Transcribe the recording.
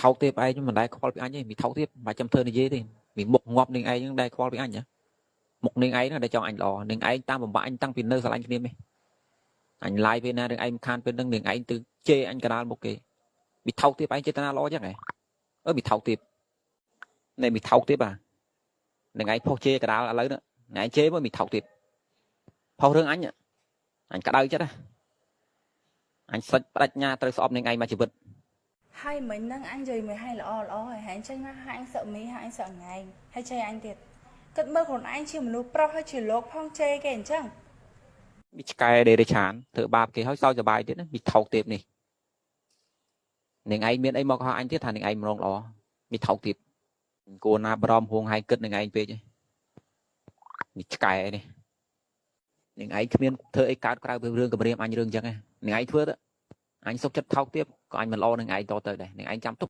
ថោកទេឯងមិនដែលខ្វល់ពីអញទេមីថោកទេមិនបាច់ចាំធ្វើនិយាយទេមីមុខងាប់នាងឯងហ្នឹងដែលខ្វល់ពីអញហ៎មុខនាងឯងហ្នឹងដែលចង់អញល្អនាងឯងតាមបំបាក់អញតាំងពីនៅស្រឡាញ់គ្នាមេអញឡាយពេលណានាងឯងមិនខានពេលហ្នឹងនាងឯងទៅជេរអញកដាលមុខគេមីថោកទេឯងចេតនាល្អចឹងហ៎អឺមីថោកទេនេះមីថោកទេបាទនាងឯងផុសជេរកដាលឥឡូវនេះនាងឯងជេរមកមីថោកទេផុសរឿងអញអញក្តៅចិត្តណាអញសាច់បដិញ្ញាត្រូវស្អប់នាងឯងមកជីវិត ហើយមិញហ្នឹងអញនិយាយមួយឲ្យល្អល្អហើយហែងចេញមកហាក់អញសឹកមីហាក់អញសឹកថ្ងៃហើយជេរអញទៀតគិតមើលខ្លួនឯងជាមនុស្សប្រុសហើយជាលោកផងជេរគេអញ្ចឹង មីឆ្កែដេរឆានធ្វើបាបគេហើយសោកសប្បាយទៀតណាមីថោកទៀតនេះនាងឯងមានអីមកកុហកអញទៀតថានាងឯងម្រងល្អមីថោកទៀតគួរណាបារម្ភហួងហែងគិតនាងឯងពេកមីឆ្កែនេះនាងឯងគ្មានធ្វើអីកើតក្រៅពីរឿងគម្រាមអញរឿងអញ្ចឹងនាងឯងធ្វើទៅអញសុខចិត្តថោកទៀតក៏អញមិនល្អនឹងឯងតទៅដែរនាងឯងចាំទុក